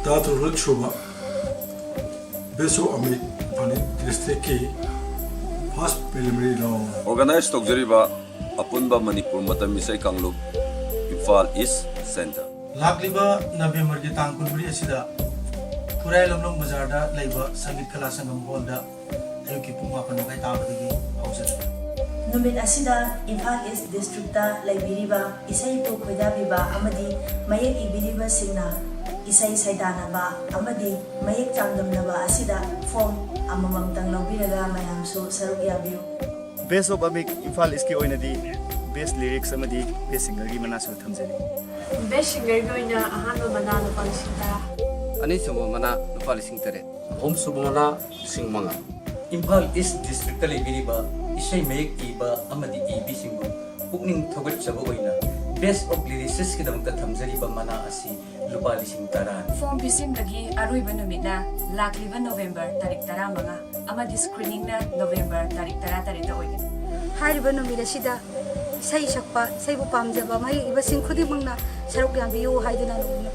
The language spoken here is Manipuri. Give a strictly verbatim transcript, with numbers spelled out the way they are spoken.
ꯇꯔꯥꯇꯔꯨꯛ ꯁꯨꯕ ꯕꯦꯁ ꯑꯣꯐ ꯑꯃꯤꯛ ꯏꯝꯐꯥꯜ ꯏꯁ ꯗꯤꯁꯇ꯭ꯔꯤꯛꯀꯤ ꯐꯥꯔꯁ ꯄ꯭ꯔꯤꯂꯤꯃꯤꯅꯔꯤ ꯔꯥꯎꯟ꯫ ꯑꯣꯔꯒꯅꯥꯏꯖ ꯇꯧꯖꯔꯤꯕ ꯑꯄꯨꯟꯕ ꯃꯅꯤꯄꯨꯔ ꯃꯇꯝ ꯏꯁꯩ ꯀꯥꯡꯂꯨꯞ, ꯏꯝꯐꯥꯜ ꯏꯁ ꯁꯦꯟꯇꯔ꯫ ꯂꯥꯛꯂꯤꯕ ꯅꯕꯦꯝꯕꯔꯒꯤ ꯇꯥꯡ ꯀꯨꯟꯃꯔꯤ ꯑꯁꯤꯗ ꯈꯨꯔꯥꯏ ꯂꯝꯂꯣꯡ ꯕꯖꯥꯔꯗ ꯂꯩꯕ ꯁꯪꯒꯤꯠ ꯀꯂꯥ ꯁꯪꯒꯝ ꯍꯣꯜꯗ ꯑꯌꯨꯛꯀꯤ ꯄꯨꯡ ꯃꯥꯄꯟ ꯃꯈꯥꯏ ꯇꯥꯕꯗꯒꯤ ꯍꯧꯖꯔꯒꯦ꯫ ꯅꯨꯃꯤꯠ ꯑꯁꯤꯗ ꯏꯝꯐꯥꯜ ꯏꯁ ꯗꯤꯁꯇ꯭ꯔꯤꯛꯇ ꯂꯩꯕꯤꯔꯤꯕ ꯏꯁꯩꯕꯨ ꯈꯣꯏꯗꯥꯕꯤꯕ ꯑꯃꯗꯤ ꯃꯌꯦꯛ ꯏꯕꯤꯔꯤꯕꯁꯤꯡꯅ ꯏꯁꯩ ꯁꯩꯗꯥꯅꯕ ꯑꯃꯗꯤ ꯃꯌꯦꯛ ꯆꯥꯡꯗꯝꯅꯕ ꯑꯁꯤꯗ ꯐꯣꯝ ꯑꯃꯃꯝꯇꯪ ꯂꯧꯕꯤꯔꯒ ꯃꯌꯥꯝꯁꯨ ꯁꯔꯨꯛ ꯌꯥꯕꯤꯌꯨ꯫ ꯕꯦꯁ ꯑꯣꯐ ꯑꯃꯤꯛ ꯏꯝꯐꯥꯜ ꯏꯁꯀꯤ ꯑꯣꯏꯅꯗꯤ ꯕꯦꯁ ꯂꯤꯔꯤꯛꯁ ꯑꯃꯗꯤ ꯕꯦꯁ ꯁꯤꯡꯒꯔꯒꯤ ꯃꯅꯥꯁꯨ ꯊꯝꯖꯔꯤ꯫ ꯕꯦꯁ ꯁꯤꯡꯒꯔꯒꯤ ꯑꯣꯏꯅ ꯑꯍꯥꯟꯕ ꯃꯅꯥ ꯂꯨꯄꯥ ꯂꯤꯁꯤꯡ ꯇꯔꯥ꯫ ꯑꯅꯤꯁꯨꯕ ꯃꯅꯥ ꯂꯨꯄꯥ ꯂꯤꯁꯤꯡ ꯇꯔꯦꯠ꯫ ꯑꯍꯨꯝꯁꯨꯕ ꯃꯅꯥ ꯂꯤꯁꯤꯡ ꯃꯉꯥ꯫ ꯏꯝꯐꯥꯜ ꯏꯁ ꯗꯤꯁꯇ꯭ꯔꯤꯛꯇ ꯂꯩꯕꯤꯔꯤꯕ ꯏꯁꯩ ꯃꯌꯦꯛ ꯏꯕ ꯑꯃꯗꯤ ꯏꯕꯤꯁꯤꯡꯕꯨ ꯄꯨꯛꯅꯤꯡ ꯊꯧꯒꯠꯆꯕ ꯑꯣꯏꯅ ꯕꯦꯁ ꯑꯣꯐ ꯂꯤꯔꯤꯁꯤꯁꯀꯤꯗꯃꯛꯇ ꯊꯝꯖꯔꯤꯕ ꯃꯅꯥ ꯑꯁꯤ ꯂꯨꯄꯥ ꯂꯤꯁꯤꯡ ꯇꯔꯥꯅꯤ꯫ ꯐꯣꯝ ꯄꯤꯁꯤꯟꯕꯒꯤ ꯑꯔꯣꯏꯕ ꯅꯨꯃꯤꯠꯅ ꯂꯥꯛꯂꯤꯕ ꯅꯣꯕꯦꯝꯕꯔ ꯇꯥꯔꯤꯛ ꯇꯔꯥꯃꯉꯥ ꯑꯃꯗꯤ ꯁ꯭ꯀ꯭ꯔꯤꯅꯤꯡꯅ ꯅꯣꯕꯦꯝꯕꯔ ꯇꯥꯔꯤꯛ ꯇꯔꯥꯇꯔꯦꯠꯇ ꯑꯣꯏꯒꯅꯤ꯫ ꯍꯥꯏꯔꯤꯕ ꯅꯨꯃꯤꯠ ꯑꯁꯤꯗ ꯏꯁꯩ ꯁꯛꯄ, ꯏꯁꯩꯕꯨ ꯄꯥꯝꯖꯕ ꯃꯍꯩ ꯏꯕꯁꯤꯡ ꯈꯨꯗꯤꯡꯃꯛꯅ ꯁꯔꯨꯛ ꯌꯥꯕꯤꯌꯨ ꯍꯥꯏꯗꯨꯅ ꯅꯣꯡꯃ